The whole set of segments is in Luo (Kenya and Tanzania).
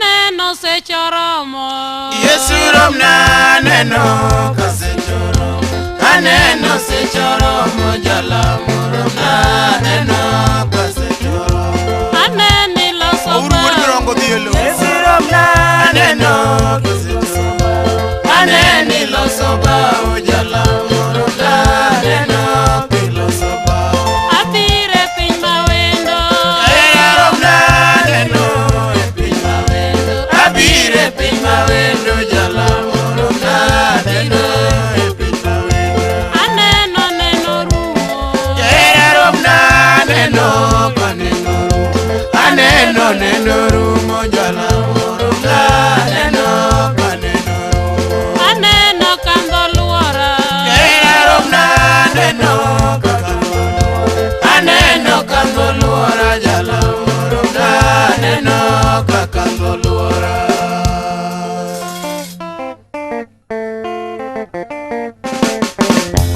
Aneno seche oromo. Yesu romna aneno ka seche oromo. Aneno seche oromo jalamo romna aneno ka seche oromo. Aneno iloso Ouru wuod bao. Mirongo dhi e lowo. Yesu romna aneno ka seche oromo. Aneno iloso bao jalamo romna aneno ka iloso bao. Abiro e piny mawendo. Hera romna aneno e piny mawendo. Abiro e piny mawendo jalamo romna aneno e piny mawendo. Aneno neno rumo. Hera romna aneno ka neno rumo. Aneno neno rumo jalamo romna aneno ka neno rumo. Aneno kandho luora. Hera romna aneno ka kandho luora. Aneno kandho luora jalamo romna aneno ka kandho luora.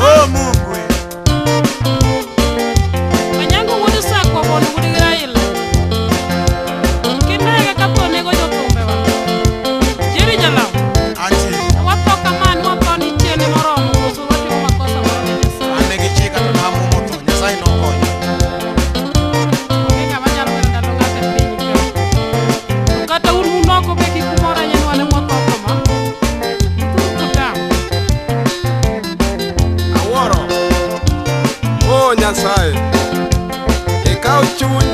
O Mungu e. Onyango wuod Sakwa mon wuod gi Raila. Kinege kapo nego jothumbewa. Jerry Jalamo. Antie. Watho kamano watho ni chien moromo koso watimo makosa moro ne Nyasaye. An negi chika to namuomo tho. Nyasaye nokonya. Onge ng'ama nyalo wero ndalo ng'ato e piny ka. To kata un unoko be kik umor ahinya ni wan ema watho kama. Thuru tam. Awuoro. O Nyasaye, ikaw chuny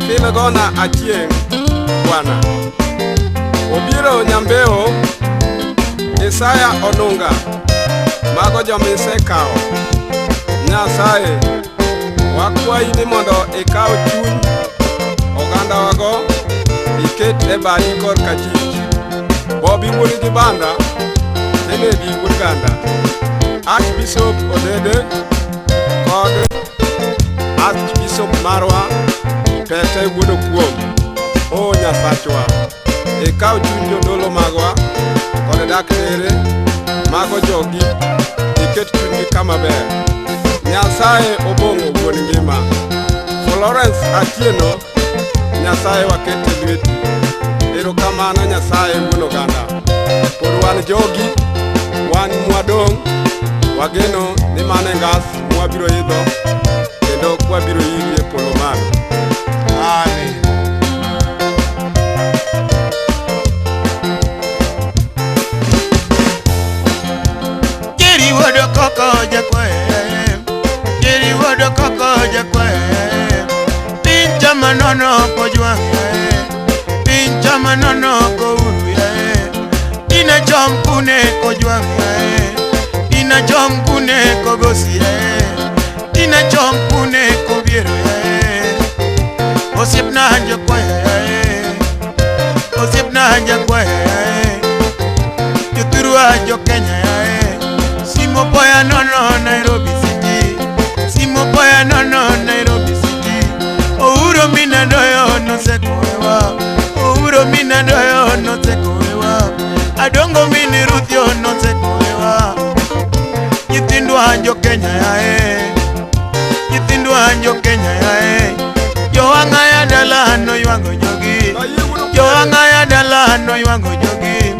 Filgona Achieng' Bwana. Obiro Nyambeo, Isaya Onunga, mago jomisekawo. Nyasaye, wakwayi ni mondo ikaw chuny ogandawago iket e badi korka achich. Bobi wuod gi Banda, Kennedy wuod Ganda, Archbishop Odede kod Archbishop marwa Pete wuod Okuom. O Nyasachwa, ikaw chuny jodolo magwa kod daktere mago jogi iket chunygi kama ber. Nyasaye obong'o wuon ngima. Florence Atieno, Nyasaye waket e lweti. Erokamano Nyasaye wuon oganda. Pod wan jogi, wan mwadong', wageno ni mano e ngas mwabiro idho kendo kwabiro iri e polo malo. Amen. Jerry wuod koko jakwaye, Jerry wuod koko jakwaye. Piny chama nono kojwang'e, piny chama nono kouru yae. Ina chom kune kojwang'e, ina chom kune kogosi yae, ina chom kune kobiero yae. Osiepna jakwaye yae, osiepna jakwaye yae. Jothurwa jo Kenya yae. Simo boya nono Nairobi City. Simo boya nono Nairobi City. Ouro mina doyo nosekowewa. Ouro mina doyo nosekowewa. Adongo mini Ruthio nosekowewa. Nyithindwa jo Kenya yae. Nyithindwa jo Kenya yae. Joang'aya dala noywago jogi. Joang'aya dala noywago jogi.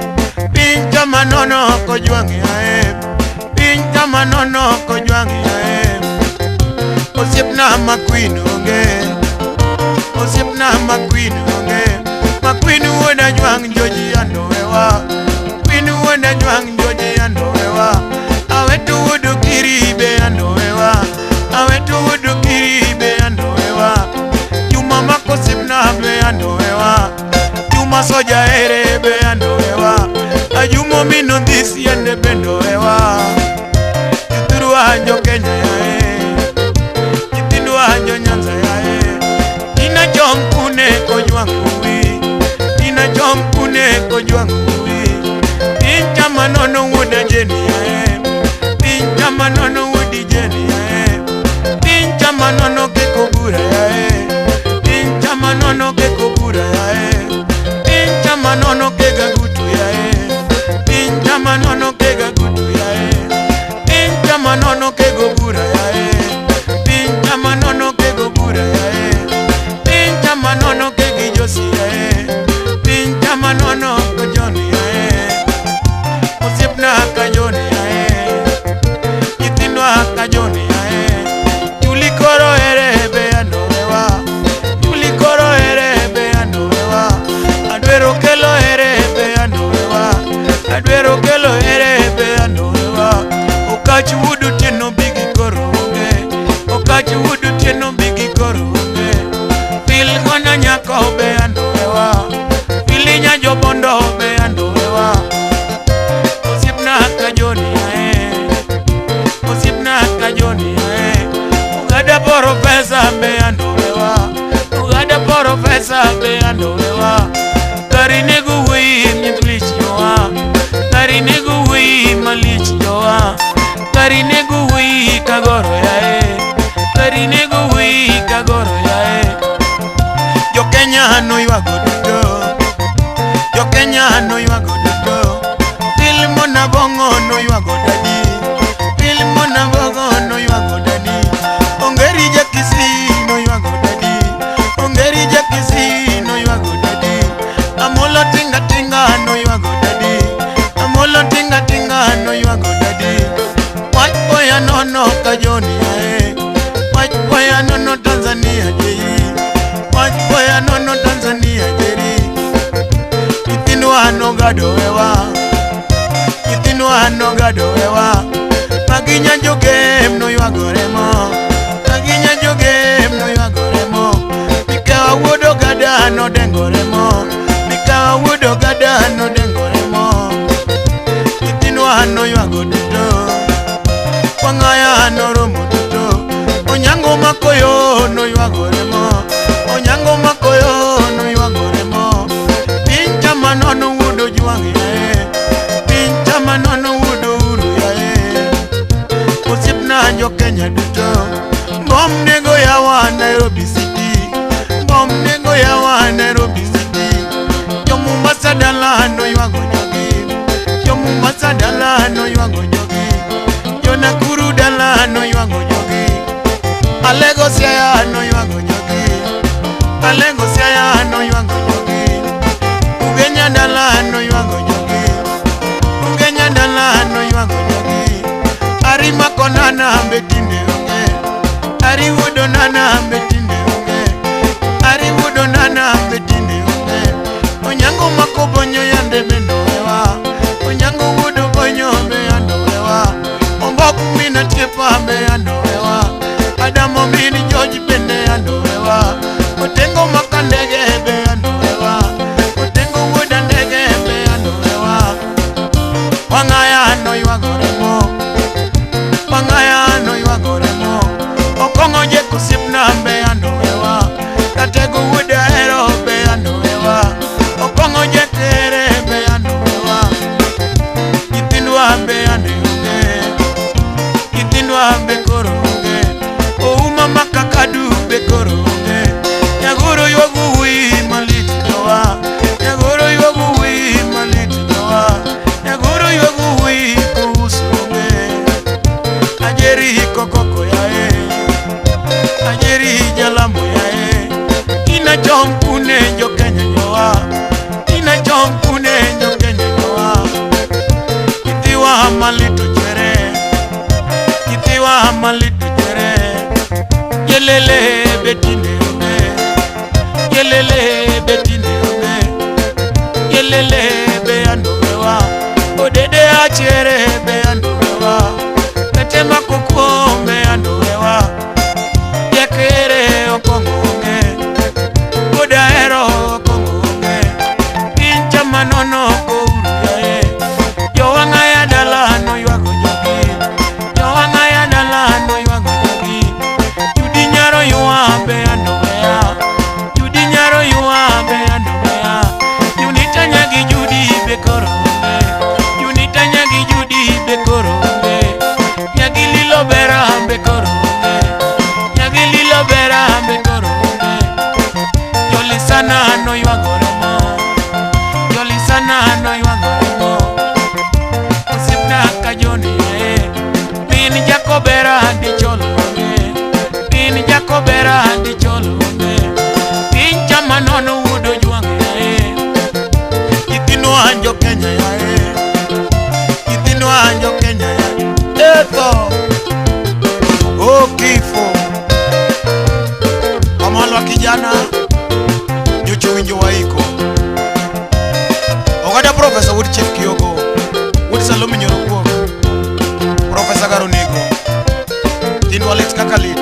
Piny chama nono kojwang' yae. Piny chama nono kojwang' yae. Osiepna ma Queen onge. Osiepna ma Queen onge. Ma Queen wuod Ajwang' joji andowewa. Queen wuod Ajwang' joji andowewa. Aweto wuod Okiri be andowewa. Aweto wuod Okiri be andowewa. Juma mako osiepna be andowewa. Juma soja ere be andowewa. Ajumo mino dhisi ende bendowewa. Jothurwa jo Kenya yae. Nyithindwa jo Nyanza yae. Ina chom kune kojwang' uwi. Ina chom kune kojwang' uwi. Piny chama nono wuod Ajeni yae. Piny chama nono wuod Ijeni yae. Piny chama nono keko bura yae. Piny chama nono keko bura yae. Piny chama nono kega gutu yae. Piny chama nono kega gutu yae. Piny chama nono kego bura yae. Piny chama nono kego bura. chama nono ko Joni ae. Osiepna ka Joni ae. Nyithindwa ka Joni ae. Juli koro ere be anowewa. Juli koro ere be anowewa. Adwero kelo ere be anowewa. Adwero kelo ere be anowewa. Okach wuod Otieno bigi koro onge. Okach wuod Otieno bigi koro onge. Pil gono nyako be anowewa. Pili nyajobondo be anowewa. Osiepna ka Joni ae. Osiepna ka Joni ae. Ogada porofesa be anowewa. Ogada porofesa be anowewa. Gari nego wuoyi malich jowa. Gari nego wuoyi malich jowa. Gari nego wuoyi kagoro yae. Gari nego wuoyi kagoro yae. Jo Kenya noywago duto. Jo Kenya noywago duto. Filmon Abong'o noywago dadi. Filmon Abong'o noywago dadi. Ongeri ja Kisii noywago dadi. Ongeri ja Kisii noywago dadi. Amolo tinga tinga noywago dadi. Amolo tinga tinga noywago dadi. Wach boya nono ka Joni ae. Wach boya nono Tanzania jeri. Wach boya nono Tanzania jeri. Nyithindwa nogado wewa. Nyithindwa nogado wewa. Maginya jogem noywago remo. Maginya jogem noywago remo. Mikawa wuod Ogada nodengo remo. Mikawa wuod Ogada nodengo remo. Nyithindwa noywago duto. Wang'aya noromo duto. Onyango makoyo noywago remo. Onyango makoyo noywago remo. Piny chama nono wuod Ojwang' yae. Piny chama nono wuod Ouru yae. Osiepna jo Kenya duto. Mbom nego yawa Nairobi City. Mbom nego yawa Nairobi City. Jo Mombasa dala noywago jogi. Jo Mombasa dala noywago jogi. Jo Nakuru dala noywago jogi. Alego Siaya noywago jogi. Alego Siaya noywago jogi. Ugenya dala noywago jogi. Ugenya dala noywago jogi. Ari makonana be tinde onge. Ari wuodo nana be tinde onge. Ari wuodo nana be tinde onge. Onyango makobonyo yande bende owewa. Onyango wuodo bonyo be yande owewa. Ombok min Atiepa be yande owewa. Adamo min George bende yande owewa. Otengo makandege be yande owewa. Otengo wuod andege be yande owewa. Wang'aya noywago remo. Wang'aya noywago remo. Okong'o jek osiepna be yande owewa. Katego wuod Ahero be yande owewa. Okong'o jek ere be yande owewa. Nyithindwa be yande onge. Nyithindwa be koro onge. Ouma makakadu be koro onge. Nyagoro ywago wuoyi malit jowa. Nyagoro ywago wuoyi malit jowa. Nyagoro ywago wuoyi kouso onge. Ajeri kokoko yae. Ajeri jalamo yae. Ina chom kune jo Kenya jowa. Ina chom kune jo Kenya jowa. Nyithiwa malito chere. Nyithiwa malito chere. Yelele betinde onge. Yelele betinde onge. Yelele be andowewa. Odede achere be andowewa. Etema koko be andowewa. Yakere okong'o onge. Odahero okong'o onge. Piny chama nono kouru yae. Jowang'aya dala noywago jogi. Jowang'aya dala noywago jogi. Judi nyaro ywa be andoweya. Judi nyaro ywa be andoweya. Junita nyagi Judi be koro onge. Junita nyagi Judi winjo waiko. Ogada Professor Wood Chief Kioko, Wood Salome Nyoro Kuok, Professor Garonego. Tindwa lit kaka lit.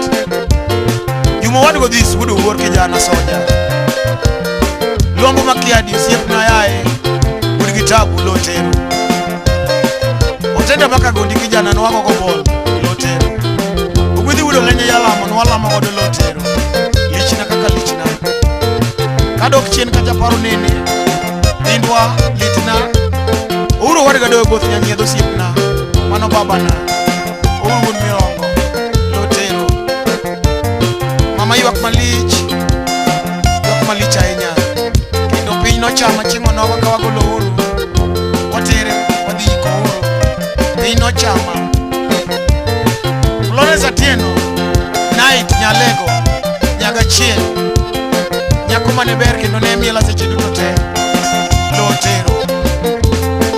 Juma wadgo this Wood Owuor kijana soja. Luombo makiadi osiepna yaye, Wood Gitabu Lotero. Otenda makagondi kijana nwago go bol Lotero. Ogwedhi Wood Olenye jalamo nwalamo godo Lotero. Lichna kaka lichna. Kadok chien kacha paro nene. Tindwa litna. Ouro wadga doyo both nyanyiedho osiepna. Mano babana. Ouro wuon Mirongo Lotero. Mama ywak malich. Ywak malich ahinya. Kendo piny nochama chieng' onogo ka wagolo Ouru. Watere wadhi iko Ouru. Piny nochama. Florence Atieno, Night Nyalego, Nyagachiel. Nyako mane ber kendo ne miela seche duto te. Lotero.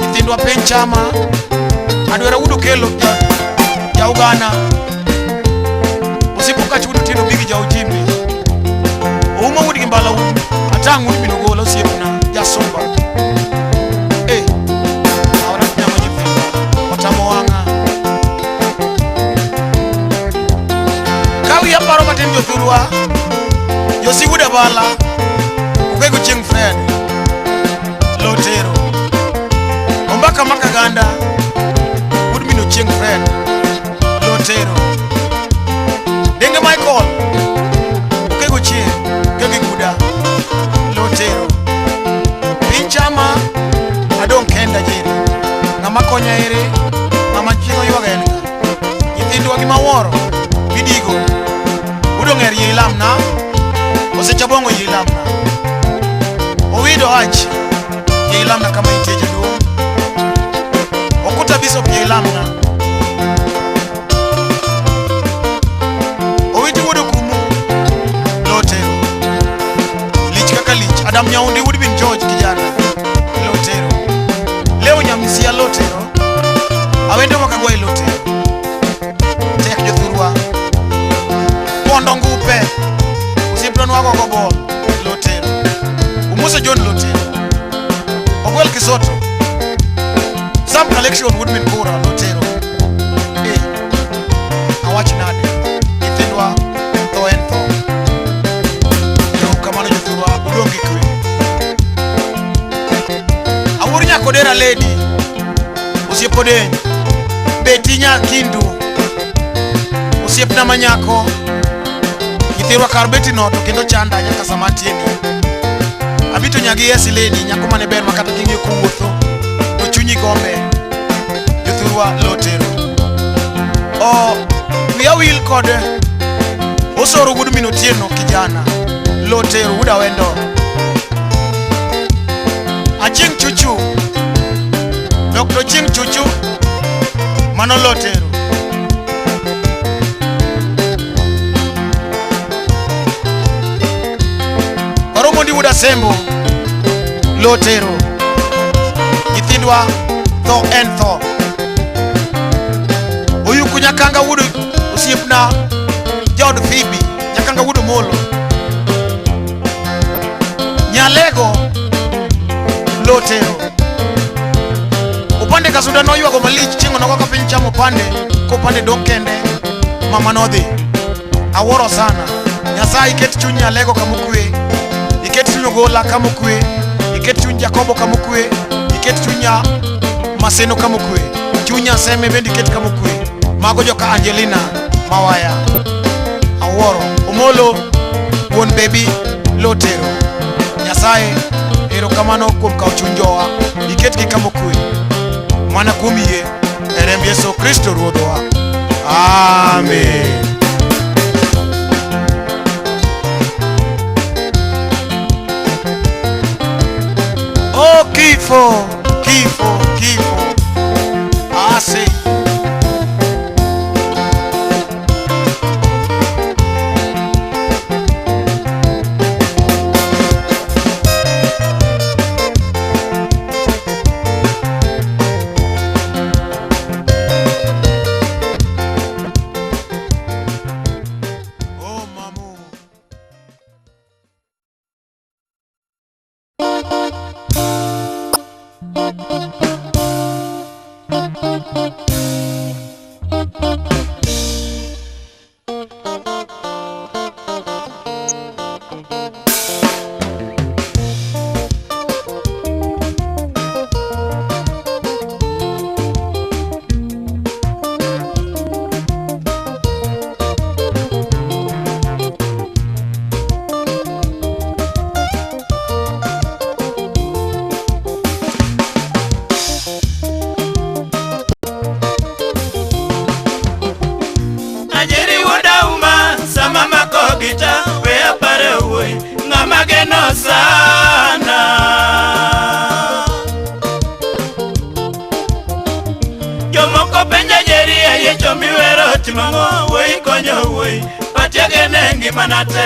Nyithindwa piny chama. Adwera Wuod Okello ja Ugana. Osipo kach Wuod Otieno bigi ja Ojimbe. Ouma Wuod gi Mbala Wuod. Atang' Wuod Binogola osiepna jasumba. Eh, aora nyama nyithindo. Otamo wang'a. Ka wiya paro matin jothurwa. Josi Wuod Abala. Okego chieng' Fred. Lotero. Ombaka Makaganda. Wuod Mino chieng' Fred. Lotero. Denge Michael. Okego chieng'. Okego Guda. Lotero. Piny chama. Adong' kenda jeri. Ng'ama konya ere. Ng'ama chieng' oywaga en ng'a. Nyithindwa gi mawuoro. Midigo. Udong' er yie ilamna. Osechabongo yie ilamna. Owido Ach. Yie ilamna kama intie jaduong'. Okuta Bishop yie ilamna. Owiti Wuod Okumu Lotero. Lich kaka lich. Adam Nyaundi Wuod Bin George kijana Lotero. Leo Nyamisia Lotero. Awendo Makagwai Lotero. Tek jothurwa. Pondo Ngupe. Osiepna nwago go bol Lotero. Umuso John Lotero. Ogwel Kisoto. Sam Collection Wood Min Kura Lotero. Eh. Awach nade. Nyithindwa tho en tho. Erokamano jothurwa udong' gi kwe. Awuor Nyakodera lady. Osiep Odeny. Beti Nyakindu. Osiepna manyako. Nyithindwa kar beti no to kendo chanda nyaka sama antieni. Abito nyagi esi lady nyako mane ber makata king'iyo kowuotho to chunyi gombe. Jothurwa Lotero. O wiya wil kod Osoro Wuod Min Otieno kijana Lotero Wuod Awendo. Achieng' Chuchu. Dr. Chieng' Chuchu. Mano Lotero. Oromondi Wuod Asembo Lotero. Nyithindwa tho en tho. Oyuku Nyakanga Wuod osiepna jaod Phoebe Nyakanga Wuod Omolo. Nyalego Lotero. Opande Kasuda noywago malich chieng' onogo ka piny chamo opande kopande dong' kende mama nodhi. Awuoro sana. Nyasaye iket chuny Nyalego kamokwe. Iket chuny Ogola kamokwe. Iket chuny Jakobo kamokwe. Iket chuny Maseno kamokwe. Chuny Aseme bende iket kamokwe. Mago joka Angelina Mawaya. Awuoro. Omolo wuon bebi Lotero. Nyasaye erokamano kuom kawo chuny jowa. Iketgi kamokwe. Mana kuom yie e remb Yesu Kristo Ruodhwa. Amen. Oh, kifo, kifo, kifo. Asi. Ajeri wuoda uma sama mako gita we apare wuoyi ng'ama geno sana. Jomoko penja Jeri ayiecho miwero timo ang'o wuoyi konyo wuoyi patia gene ngimana te.